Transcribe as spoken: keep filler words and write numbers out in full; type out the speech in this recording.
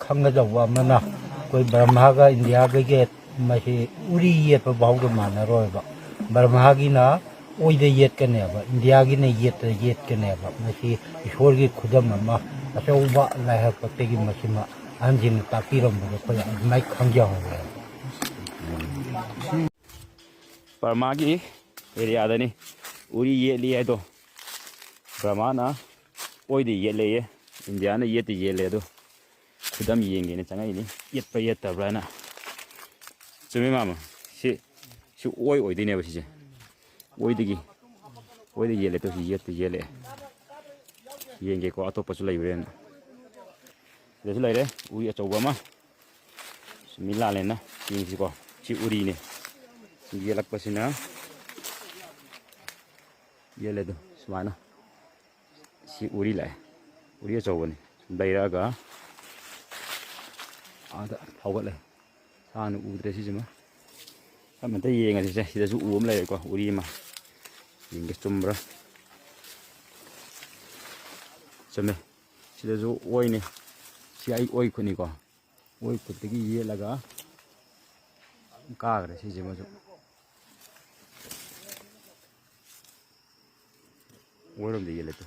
ꯈꯪꯒꯗꯧꯕ ꯑꯃꯅ, ꯑꯩꯈꯣꯏ ꯕ꯭ꯔꯍꯃꯒ ꯏꯟꯗꯤꯌꯥꯒꯒꯤ ꯃꯁꯤ ꯎꯔꯤ ꯌꯦꯠꯄ ꯐꯥꯎꯗ ꯃꯥꯟꯅꯔꯣꯏꯕ꯫ ꯕ꯭ꯔꯍꯃꯒꯤꯅ ꯑꯣꯏꯗ ꯌꯦꯠꯀꯅꯦꯕ, ꯏꯟꯗꯤꯌꯥꯒꯤꯅ ꯌꯦꯠꯇ ꯌꯦꯠꯀꯅꯦꯕ꯫ ꯃꯁꯤ ꯏꯁꯣꯔꯒꯤ ꯈꯨꯗꯝ ꯑꯃ, ꯑꯆꯧꯕ ꯂꯥꯏ ꯍꯥꯛꯇꯛꯇꯒꯤ ꯃꯁꯤꯃ ꯑꯍꯟꯁꯤꯡꯅ ꯇꯥꯛꯄꯤꯔꯝꯕꯗꯣ ꯑꯩꯈꯣꯏ ꯑꯗꯨꯃꯥꯏꯅ ꯈꯪꯖꯍꯧꯔꯦ꯫ ꯕꯔꯃꯥꯒꯤ ꯑꯦꯔꯤꯌꯥꯗꯅꯤ ꯎꯔꯤ ꯌꯦꯠꯂꯤ ꯍꯥꯏꯗꯣ꯫ ꯕꯔꯃꯥꯅ ꯑꯣꯏꯗ ꯌꯦꯠꯂꯦꯌꯦ, ꯏꯟꯗꯤꯌꯥꯅ ꯌꯦꯠꯇ ꯌꯦꯠꯂꯦ ꯑꯗꯣ꯫ ꯈꯨꯗꯝ ꯌꯦꯡꯒꯦꯅ ꯆꯪꯉꯛꯏꯅꯤ, ꯌꯦꯠꯄ꯭ꯔꯥ ꯌꯦꯠꯇꯕ꯭ꯔꯥꯅ꯫ ꯆꯨꯝꯃꯤ ꯃꯥꯃ, ꯁꯤ, ꯁꯤ ꯑꯣꯏ ꯑꯣꯏꯗꯣꯏꯅꯦꯕ ꯁꯤꯁꯦ꯫ ꯑꯣꯏꯗꯒꯤ, ꯑꯣꯏꯗ ꯌꯦꯠꯂꯦ ꯇꯧꯁꯤ, ꯌꯦꯠꯇ ꯌꯦꯠꯂꯦ꯫ ꯌꯦꯡꯒꯦꯀꯣ, ꯑꯇꯣꯞꯄꯁꯨ ꯂꯩꯕ꯭ꯔꯦꯅ꯫ ꯁꯤꯗꯁꯨ ꯂꯩꯔꯦ ꯎꯔꯤ ꯑꯆꯧꯕ ꯑꯃ꯫ ꯁꯤ ꯃꯤ ꯂꯥꯜꯂꯦꯅ ꯌꯦꯡꯁꯤꯀꯣ꯫ ꯁꯤ ꯎꯔꯤꯅꯦ꯫ ꯁꯤ ꯌꯦꯜꯂꯛꯄꯁꯤꯅ, ꯌꯦꯜꯂꯦ ꯑꯗꯣ ꯁꯨꯃꯥꯏꯅ꯫ ꯁꯤ ꯎꯔꯤ ꯂꯥꯛꯑꯦ꯫ ꯎꯔꯤ ꯑꯆꯧꯕꯅꯤ꯫ ꯁꯨꯝ ꯂꯩꯔꯛꯑꯒ ꯑꯥꯗ ꯐꯥꯎꯒꯠꯂꯦ꯫ ꯁꯥꯡꯅ ꯎꯗ꯭ꯔꯦ ꯁꯤꯁꯤꯃ꯫ ꯇꯞꯅ ꯑꯝꯇ ꯌꯦꯡꯉꯁꯤꯁꯦ꯫ ꯁꯤꯗꯁꯨ ꯎ ꯑꯃ ꯂꯩꯔꯦꯀꯣ, ꯎꯔꯤ ꯑꯃ꯫ ꯌꯦꯡꯒꯦ ꯆꯨꯝꯕ꯭ꯔꯥ꯫ ꯆꯨꯝꯃꯦ꯫ ꯁꯤꯗꯁꯨ ꯑꯣꯏꯅꯤ꯫ ꯁꯤ ꯑꯩ ꯑꯣꯏ ꯈꯨꯠꯅꯤꯀꯣ꯫ ꯑꯣꯏ ꯈꯨꯠꯇꯒꯤ ꯌꯦꯠꯂꯒ ꯀꯥꯈ꯭ꯔꯦ ꯁꯤꯁꯤꯃꯁꯨ꯫ ꯑꯣꯏꯔꯣꯝꯗ ꯌꯦꯠꯂꯦ ꯇꯨ꯫